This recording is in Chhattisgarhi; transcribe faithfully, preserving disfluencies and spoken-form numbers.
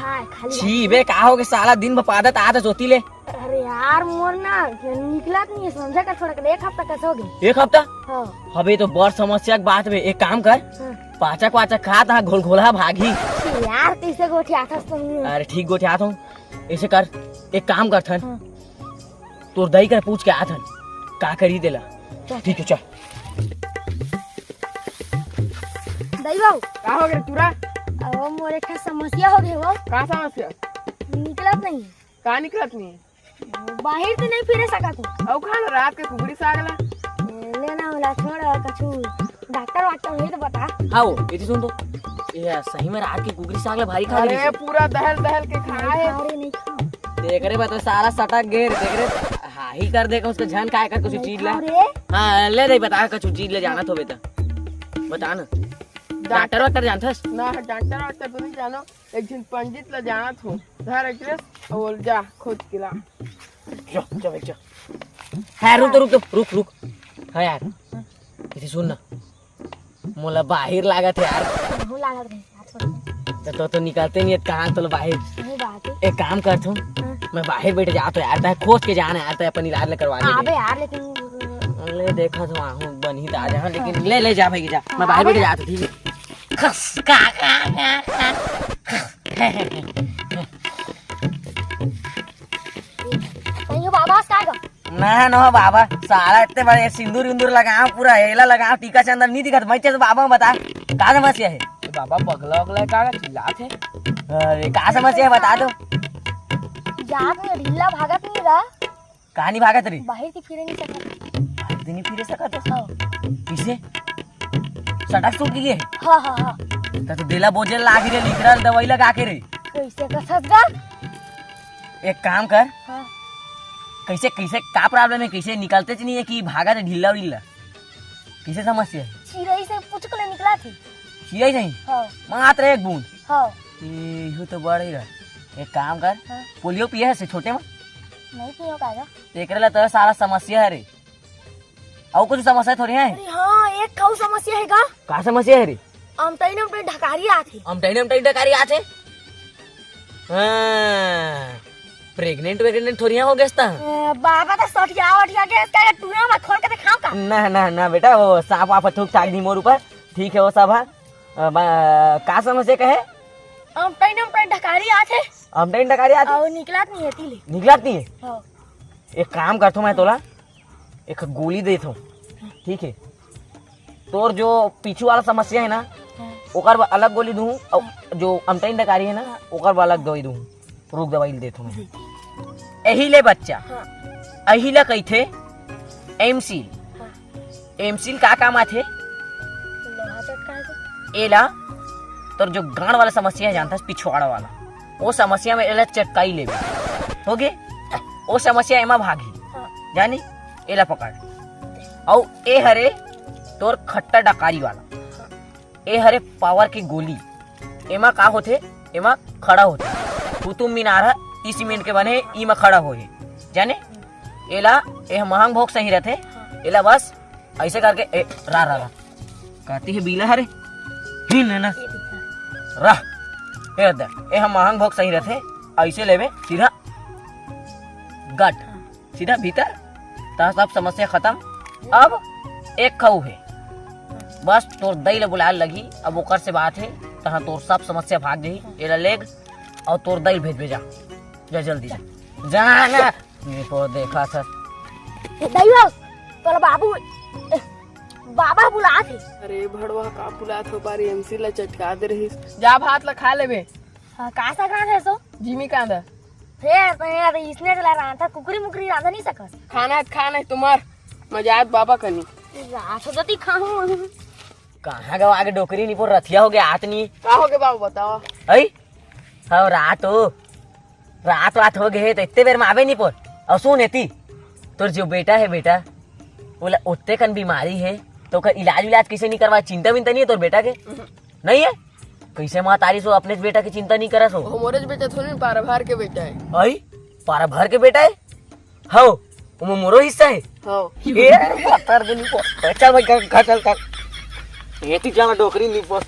हाँ, खाली छी बे, का होगे साला, दिन भर पादत आत हस ओती ले। अरे यार, मोर ना निकलत नहीं है, समझा कर थोड़ा, एक हफ्ता कैसे हो गए? एक हफ्ता? हाँ। अबे तो बड़ समस्या के बात बे, एक काम कर, हाँ। पाचक वाचक खा, तहाँ घोलघोलहा भागही। छी यार, कैसे गोठियाथस तुम? अरे ठीक गोठियात हूँ, ऐसे कर, एक काम करथन, हाँ। तोर दाई कर पूछ के आथन, का करी तेला। चल। ठीक है, चल। दाई बाबू। का हो गए टूरा? अब मोर एक ठा समस्या हो गए हो। का समस्या? निकलत नहीं। का निकलत नहीं? बाहर तो नहीं फिरे सकत हो। अउ खा ना रात के कुकरी साग ला। ए, लेना वाला छोड़, कछु डॉक्टर वाक्टर नहीं तो बता। हाँ, ये सुन तो, ये सही में रात के कुकरी साग ला भारी खा अरे, लेबे। पूरा दहल दहल के खाए। अरे नहीं खा। देख रे बा, तो साला सटक गे रे, देख रे, हाही कर दे, उसके झन काय कर कुछ नहीं चीज ला। खा रे। हाँ, ले दे, बता कुछ चीज ले जाना तो बेटा, बता ना। डॉक्टर वाक्टर जानथस? ना, डॉक्टर वाक्टर तो नहीं जानो। एक झन पंडित ला जानत हो, धर एक ड्रेस और जा खोज के ला। जा, जा भाई, जा। हाँ, रुक तो, रुक तो, रुक, रुक। हाँ यार, इसे सुन ना, मोला बाहिर लागत है यार। हमहू लागत रहे यार, थोड़ा। तो, तो, तो निकलते नहीं है, कहाँ तोला बाहिर? नहीं बात है। एक काम करथो, हाँ। मैं बाहिर बैठ जात हो यार, तैं खोज के जाना यार, तैं अपन इलाज ले करवा ले। अबे यार, लेकिन ले देखा तो आहूँ, बनी तो आ जा, लेकिन हाँ। ले, ले जा भाई, जा। हाँ, मैं बाहिर अबे बैठ जात हो, ठीक है? खस, का, का, का, का। कहीं बाबा से का गा? ना, ना बाबा, साला इतने बड़े सिंदूर उंदूर लगाओ, पूरा हेला लगाओ, टीका चंदन नहीं दिखत, मैं चल बाबा बता, का समस्या है? ए बाबा, पगला उगला है का, चिल्लात है? अरे, का समस्या है, बता दो। जात में ढीला भागत नहीं रहा। कहाँ नहीं भागत रे? बाहर की फिरे नहीं सकत। बाहर की नहीं फिरे सकत हो? हाँ। किसे? सटक सूट की है? हाँ, हाँ, हाँ। त तो देला बोझे लागी रे, लिखरल दवाई लगा के रे। कैसे कसत गा? एक काम कर। हाँ। कैसे, कैसे, का प्रॉब्लम है? कैसे निकलते च नहीं है कि भागत है ढीला उल्ला? कैसे समस्या है? चिरई से पुचक ले निकला थी। चिरई नहीं? हाँ। मात्र एक बूंद? हाँ। ए, यू तो बढ़ ही रहा। एक काम कर, हाँ। पोलियो पिए है से छोटे में? नहीं पियो का गा? तेकरे ला तो सारा समस्या है रे। अउ कुछ समस्या थोड़ी है? अरे हाँ, एक खाऊ समस्या है गा। का समस्या है रे? अमटई अमटई ढकारी आथे। अमटई अमटई ढकारी आथे? हाँ, प्रेग्नेंट वेग्नेंट थोड़ी हो गया था। ए, बाबा तो सठिया वठिया के इसका टूरा में खोल के दिखाओ का? ना, ना, ना बेटा, वो सांप वाप थूक थाक दी मोर ऊपर। ठीक है, वो सब है। अ, बा-, का समस्या का है? अमटई अमटई ढकारी आथे। अमटई ढकारी आथे? और निकलत नहीं है तीले। निकलत नहीं है? हाँ। एक काम करथो मैं तोला, एक गोली देथो, ठीक है? तोर जो पीछू वाला समस्या है ना, हाँ। ओकर बर अलग गोली दूँ, और हाँ। जो अमटई डकारी है ना, हाँ। ओकर बर अलग दवाई दूँ। रुक, दवाई ल देथो मैं। जी। एही ले बच्चा, हाँ। एही ला कहिथे एमसील। हाँ। एमसील का काम आथे? लोहा चटकाए के। एला तोर जो गांड वाला समस्या है, जानथस, पिछवाड़ा वाला, वो समस्या में एला चटकाई लेबे, होगे? वो समस्या एमा भागही, हाँ। जानी? एला पकड़। अउ ए हरे तोर खट्टा डकारी वाला, हाँ। ए हरे पावर की गोली। एमा का होथे? एमा खड़ा होथे। कुतुब मीनार ह तीस सीमेंट के बने, इमा खड़ा होही, जाने? एला, ए ह महंग भोग सही रथे। हाँ। एला बस ऐसे करके, ए, रा, रा, रा। कहती है बीला हरे। ही ने ना। ये देखा। रह। ए दे, ए हम महंग भोग सही रथे। ऐसे लेबे, सीधा गट। हाँ। सीधा भीतर, तहाँ सब समस्या खत्म। अब एक खऊ है, बस तोर दई ल बुलाए लगही, अब ओकर से बात है, तहाँ तोर सब समस्या भाग जाही। एला लेग और तोर दई ल भेजबे, जा, जा जल्दी जा, जा ना। ये तो देखा था। ए, दई हो, तोला बाबू, ए, बाबा बुलात हे। अरे भड़वा, का बुलात हो, बारी एमसील ला चटका दे रहिस। जा भात ला खा लेबे। हाँ, का साग रांधे सो? जिमी कांदा। फेर तो यार, इसने चला रांधा, कुकरी मुकरी रांधा नहीं सकस। खाना है तो खा, नहीं तो मर। मैं जात बाबा कनी। रात हो जती खाहूँ। कहाँ गवा आगे डोकरी निपोर रथिया हो गया, आत नहीं। का हो गया बाबू, बताओ। अई? हाँ, रात हो। रात वात हो गए है, तो इतने बेर में आवे नहीं पोर। और सुन एती, तोर जो बेटा है बेटा, बोला उत्ते कन बीमारी है, तो ओकर इलाज विलाज कैसे नहीं करवा, चिंता विंता नहीं है तोर बेटा के? नहीं है? कैसे माँ तारी सो अपने बेटा की चिंता नहीं करस हो? वो मोरे बेटा थोड़ी, पारा भार के बेटा है। आई? पारा भर के बेटा है? हव, ओमे मोरो हिस्सा है। हव। ए, पत्थर के नीचे। चल भाई, घर, घर चल, चल। ये ती चला डोकरी नीचे।